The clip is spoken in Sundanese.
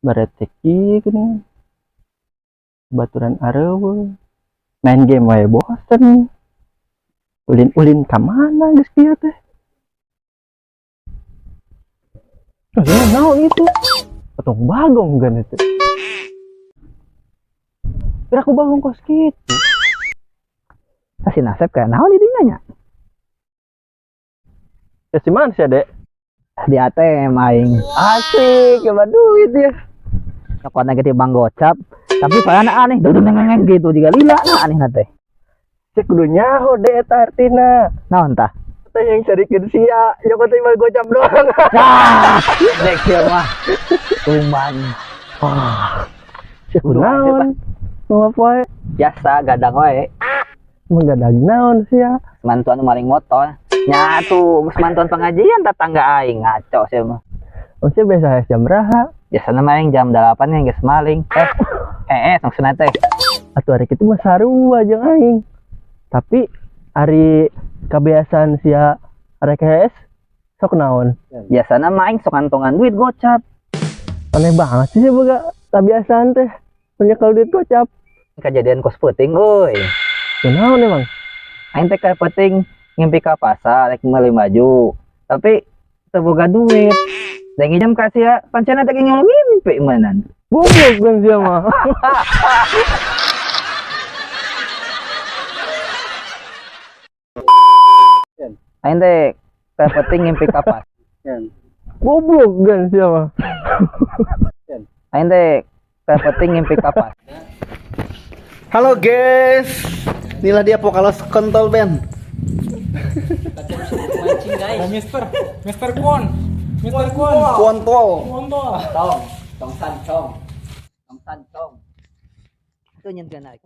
Baretek ieu geuning. Baturan areuweuh. Main game wae bosen. Ulin-ulin ka mana geus kieu teh? Oh, ya, naon itu? Patung bagong kan itu. Kira aku bagong kos kitu. Kasih nasib kayak naon di dinya nya. Ya si mana sih, Dek? Di ATM aing. Asik, coba duit ya. Nyokotna ge bang gocap, tapi soalnya aneh, duduk nengeng gitu juga lila nah aneh teh. Cek kudu nyaho dek eta artina. Naon tah? Eta yang carikeun sia, nyokot teh mah gocap doang. Ah, dek kieu mah. Tuman. Wah. Cek Kudu naon? Mau apa wae? Biasa gadang wae. Emang gadag naon sia? Mantuan maling motor. Nya tuh, geus mantuan pengajian tetangga aing ngaco sih mah. Oh, sia biasa jam beraha? Biasana mah aing jam 8 yang geus maling. Maksudna teh. Atuh hari kitu mah sarua jeung aing. Tapi ari kebiasaan sia arek hees sok naon? Biasana mah aing sok ngantongan duit gocap. Aneh banget sih boga kebiasaan teh. Nyekel duit gocap. Kejadian kos peuting euy. Kunaon emang? Aing teh ka peuting ngimpi ka pasar rek meuli baju. Tapi teu boga duit. Da nginjem ka sia pancena teh ngomong ngimpi meunang. Goblok kan sia mah. Aing teh ka peuting ngimpi ka pasar. Goblok kan sia mah. Aing teh ka peuting ngimpi ka pasar. Halo guys, inilah dia vokalis kontol band. Mister Kwon, Mister Kwon, Kontol. Kontol. Tong, tong san tong. Tong san tong. Itu nyentuh naik.